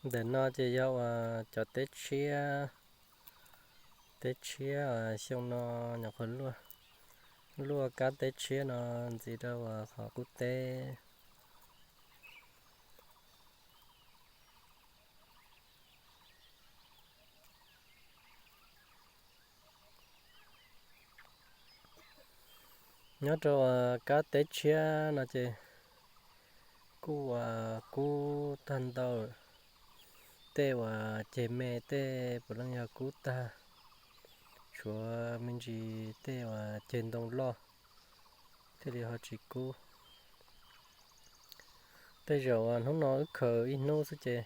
Ntawm no ces yog uas cov teb tshiab, teb tshiab xyoo no nyuam qhuav luaj, luaj kab teb tshiab no ntxiv rau uas qhov qub teb. Nyob rau uas kab teb tshiab no ces kuj uas kub tag ntau, tej uas ceg me tej puav leej yog kub tag, tshuav me ntsis tej uas ceg ntoo loj thiaj li ho tsis kub. Tej zaum uas hnub no wb khaws ib hnub xwb ces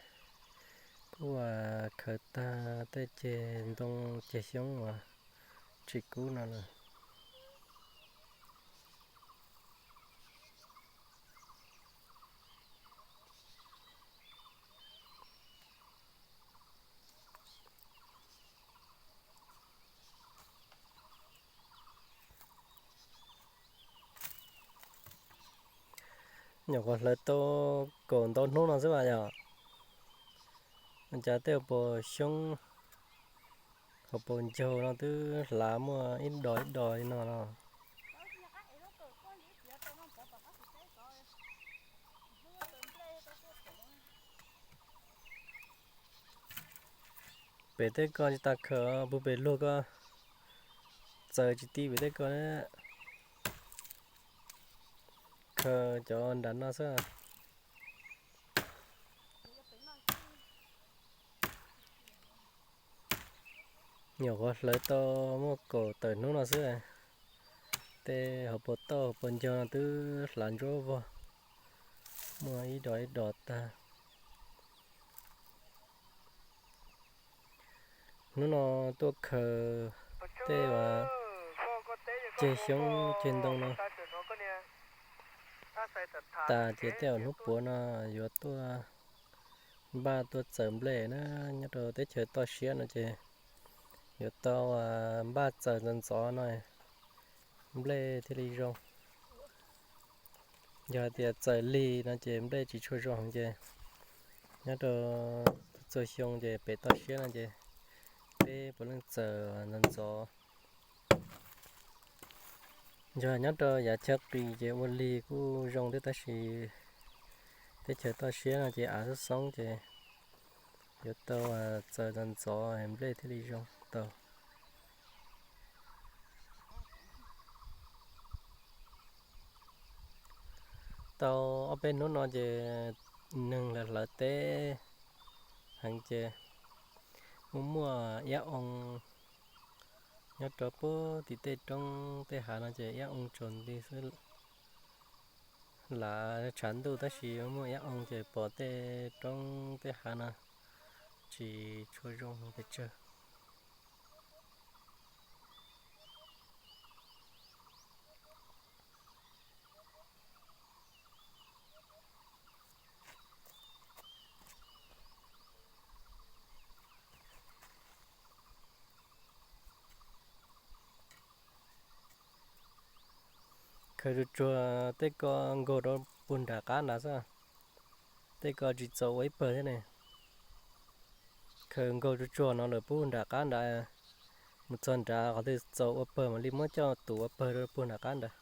kuj uas khaws tag tej ceg ntoo ceg xyoob uas tsis kub no lawm. Nyuam qhuav hlawv tau kaum ntau hnub no xwb as yom. Cas tej hauv paus xyoob, hauv paus ncaug no twb hlav muaj ib dos ib dos li no no. Pem tej ko tsis tas khaws, puag pem luag ko txaws tsis ti pem tej ko. Khaws cov nram no xwb. Nyuam qhuav hlawv tau muaj kaum tawm hnub no xwb. Tej hauv paus tauj hauv paus ncaug no twb hlav ntsuab vog, muaj ib dos ib dos tag. Hnub no tuaj khaws tej uas ceg xyoob ceg ntoo no tas ces tej uas hnub puav no yuav tuaj npaj tuaj txaws nplej na. Nyob rau teb chaws toj siab no ces yuav tau npaj txaws ntxov ntxov no nplej thiaj li zoo. Yog hais tias txaws lig no ces nplej tsis tshua zoo ces nyob rau txhua xyoo ces pem toj siab no ces peb puav leej txaws ntxov ntxov. Yog nyob rau yav chaw qis ces ua lig kuj zoo thiab tab sis teb chaws toj siab no ces av xoob xoob ces yuav tau txaws ntxov ntxov nplej thiaj li zoo tau. Tau ob peb hnub no ces neeg lawv hlawv teb heev ces muaj muaj iab oo nyob rau puag tim tej roob tej hav no ces iab oo tsaus nti xwb. Lam tshav ntuj tab sis muaj iab oo ces pom tej roob tej hav no tsis tshua zoo pes tsawg. Khaws tsuag tsuag tej ko nkaug rau puag nram qab nrad xwb, tej ko tsis txaus ua ib pawg thiab ne. Khaws nkaug tsuag tsuag no lawm puag nram qab nrad, mus txog nrad qhov twg txaus ua pawg mam li muab coj tus ua pawg rau puag nram qab nrad.